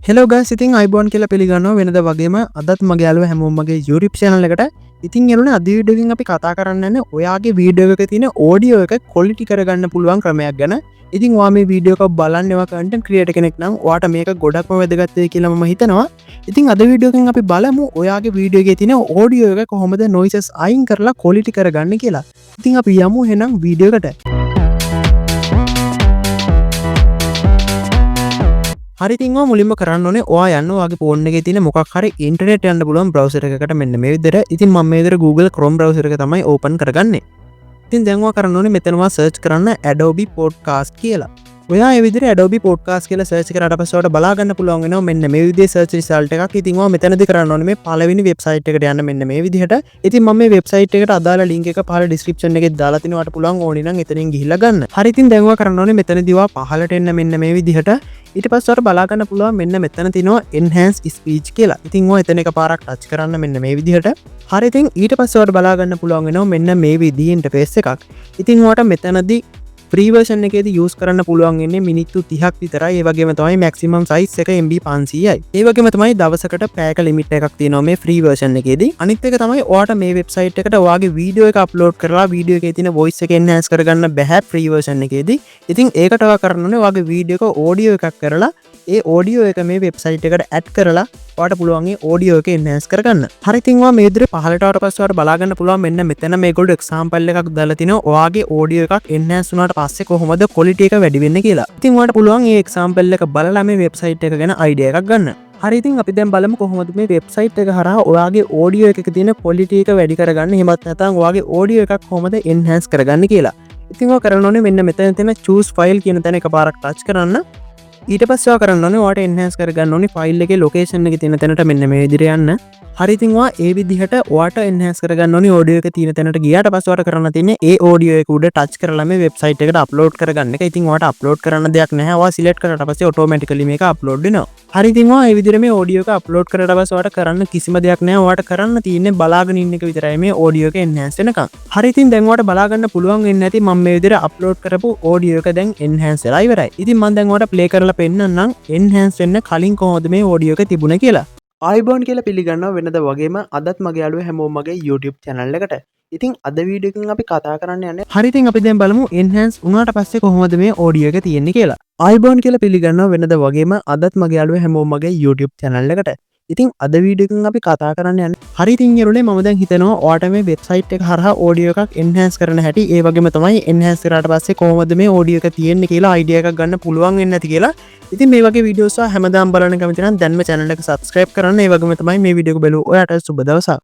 Hello guys, ඉතින් ආයුබෝවන් කියලා පිළිගන්නවා වෙනද වගේම අදත් මගේ යාළුවා හැමෝම මගේ YouTube channel එකට. ඉතින් යාළුවනේ, අද වීඩියෝ එකෙන් අපි කතා කරන්න යන්නේ ඔයාගේ වීඩියෝ එකක තියෙන ඔඩියෝ එක ක්වොලිටි කරගන්න පුළුවන් ක්‍රමයක් ගැන. ඉතින් ඔයා මේ වීඩියෝ එක බලන්න ඔයා කන්ටෙන්ට් ක්‍රියේටර් කෙනෙක් නම් ඔයාට මේක ගොඩක්ම වැදගත් වෙයි කියලා මම හිතනවා. ඉතින් අද වීඩියෝ එකෙන් අපි බලමු ඔයාගේ වීඩියෝ එකේ තියෙන ඔඩියෝ එක කොහොමද නොයිසස් අයින් කරලා ක්වොලිටි කරගන්න කියලා. ඉතින් අපි යමු එහෙනම් වීඩියෝ එකට. හරි, ඉතින් ඔයා මුලින්ම කරන්න ඕනේ ඔයා යන්න ඔයාගේ ෆෝන් එකේ තියෙන මොකක් හරි ඉන්ටර්නෙට් යන්න පුළුවන් බ්‍රවුසර් එකකට මෙන්න මේ විදිහට. ඉතින් මම මේ විදිහට Google Chrome browser එක තමයි ඕපන් කරගන්නේ. ඉතින් දැන් ඔයා කරන්න ඕනේ මෙතන ඔයා සර්ච් කරන්න Adobe Podcast කියලා. ඔයා ඒ විදිහට Adobe Podcast කියලා සර්ච් කරාට පස්සේ ඔයාලට බලා ගන්න පුළුවන් වෙනවා මෙන්න මේ විදිහේ සර්ච් රිසල්ට් එකක්. ඉතින් ඔයා මෙතනදී කරන්න ඕනේ මේ පළවෙනි වෙබ්සයිට් එකට යන්න මෙන්න මේ විදිහට. ඉතින් මම මේ වෙබ්සයිට් එකට අදාළ ලින්ක් එක පහළ ඩිස්ක්‍රිප්ෂන් එකේ දාලා තිනවා. ඔයාලට පුළුවන් ඕනේ නම් එතනින් ගිහිල්ලා ගන්න. හරි, ඉතින් දැන් ඔයා කරන්න ඕනේ මෙතනදී ඔයා පහළට එන්න මෙන්න මේ විදිහට. ඊට පස්සේ ඔයාලට බලා ගන්න පුළුවන් මෙන්න මෙතන තියෙනවා Enhance Speech කියලා. ඉතින් ඔයා එතන එකපාරක් ටච් කරන්න මෙන්න මේ විදිහට. හරි, ඉතින් ඊට පස්සේ ඔයාලට බලා ගන්න පුළුවන් වෙනවා මෙන්න මේ විදිහේ ඉන්ටර්ෆේස් එකක්. ඉතින් ඔයාලට මෙතනදී ෆ්‍රී වර්ෂන් එකේදී යූස් කරන්න පුළුවන් වෙන්නේ මිනිත්තු 30ක් විතරයි. ඒ වගේම තමයි මැක්සිමම් සයිස් එක MB 500යි. ඒ වගේම තමයි දවසකට පැයක ලිමිට් එකක් තියෙනවා මේ ෆ්‍රී වර්ෂන් එකේදී. අනිත් එක තමයි ඔයාට මේ වෙබ්සයිට් එකට ඔයාගේ වීඩියෝ එක අප්ලෝඩ් කරලා වීඩියෝ එකේ තියෙන වොයිස් එක එන්හෑන්ස් කරගන්න බැහැ ෆ්‍රී වර්ෂන් එකේදී. ඉතින් ඒකට ඔයා කරන්න ඕනේ ඔයාගේ වීඩියෝ එක ඔඩියෝ එකක් කරලා ඒ ඔඩියෝ එක මේ වෙබ්සයිට් එකට ඇඩ් කරලා ඔයාට පුළුවන් ඒ ඔඩියෝ එක එන්හෑන්ස් කරගන්න. හරි, ඉතින් ඔයා මේ විදිහට පහළට ආවට පස්සේ ඔයාට බලා ගන්න පුළුවන් මෙන්න මෙතන මේගොල්ලෝ එක්සැම්පල් එකක් දාලා තිනවා ඔයාගේ ඔඩියෝ එකක් එන්හෑන්ස් වුණාට පස්සේ කොහොමද ක්වොලිටි එක වැඩි වෙන්නේ කියලා. ඉතින් ඔයාට පුළුවන් ඒ එක්සැම්පල් එක බලලා මේ වෙබ්සයිට් එක ගැන අයිඩියා එකක් ගන්න. හරි, ඉතින් අපි දැන් බලමු කොහොමද මේ වෙබ්සයිට් එක හරහා ඔයාගේ ඔඩියෝ එකක තියෙන ක්වොලිටි එක වැඩි කරගන්න, එහෙමත් නැත්නම් ඔයාගේ ඔඩියෝ එකක් කොහොමද එන්හෑන්ස් කරගන්න කියලා. ඉතින් ඔයා කරන්න ඕනේ මෙන්න මෙතන තියෙන choose file කියන තැන එකපාරක් ටච් කරන්න. ඊට පස්සේ ඔයා කරන්න ඕනේ ඔයාට එන්හෑන්ස් කරගන්න ඕනේ ෆයිල් එකේ ලොකේෂන් එකේ තියෙන තැනට මෙන්න මේ විදිහට යන්න. හරි, ඉතින් ඔයා ඒ විදිහට ඔයාට එන්හෑන්ස් කරගන්න ඕනේ ඔඩියෝ එක තියෙන තැනට ගියාට පස්සේ ඔයාට කරන්න තියෙන්නේ ඒ ඔඩියෝ එක උඩ ටච් කරලා මේ වෙබ්සයිට් එකට අප්ලෝඩ් කරගන්න එක. ඉතින් ඔයාට අප්ලෝඩ් කරන්න දෙයක් නැහැ. ඔයා සිලෙක්ට් කරාට පස්සේ ඔටෝමැටිකලි මේක අප්ලෝඩ් වෙනවා. හරි, ඉතින් ඔයා ඒ විදිහට මේ ඔඩියෝ එක අප්ලෝඩ් කරාට පස්සේ ඔයාට කරන්න කිසිම දෙයක් නැහැ. ඔයාට කරන්න තියෙන්නේ බලාගෙන ඉන්න එක විතරයි මේ ඔඩියෝ එක එන්හෑන්ස් වෙනකන්. හරි, ඉතින් දැන් ඔයාට බලා ගන්න පුළුවන් වෙන්නේ නැති මම මේ විදිහට අප්ලෝඩ් කරපු ඔඩියෝ එක දැන් එන්හෑන්ස් වෙලා ඉවරයි. ඉතින් මම දැන් ඔයාට ප්ලේ කරලා පෙන්නන්නම් එන්හෑන්ස් වෙන්න කලින් කොහොමද මේ ඔඩියෝ එක තිබුණේ කියලා. ආයුබෝවන් කියලා පිළිගන්නවා වෙනද වගේම අදත් මගේ යාළුවෝ හැමෝම මගේ YouTube channel එකට. ඉතින් අද වීඩියෝ එකෙන් අපි කතා කරන්න යන්නේ, හරි, ඉතින් අපි දැන් බලමු එන්හෑන්ස් වුණාට පස්සේ කොහොමද මේ ඔඩියෝ එක තියෙන්නේ කියලා. ආයුබෝවන් කියලා පිළිගන්නවා වෙනද වගේම අදත් මගේ යාළුවෝ හැමෝම මගේ YouTube channel එකට. ඉතින් අද වීඩියෝ එකෙන් අපි කතා කරන්න යන්නේ, හරි, ඉතින් යාළුවනේ, මම දැන් හිතනවා ඔයාට මේ වෙබ්සයිට් එක හරහා ඔඩියෝ එකක් එන්හෑන්ස් කරන හැටි, ඒ වගේම තමයි එන්හෑන්ස් කරාට පස්සේ කොහොමද මේ ඔඩියෝ එක තියෙන්නේ කියලා අයිඩියා එකක් ගන්න පුළුවන් වෙන්නේ නැති කියලා. ඉතින් මේ වගේ වීඩියෝස් හැමදාම බලන්න කැමති නම් දැන්ම channel එක subscribe කරන්න. ඒ වගේම තමයි මේ වීඩියෝ එක බැලුව ඔයාට සුබ දවසක්.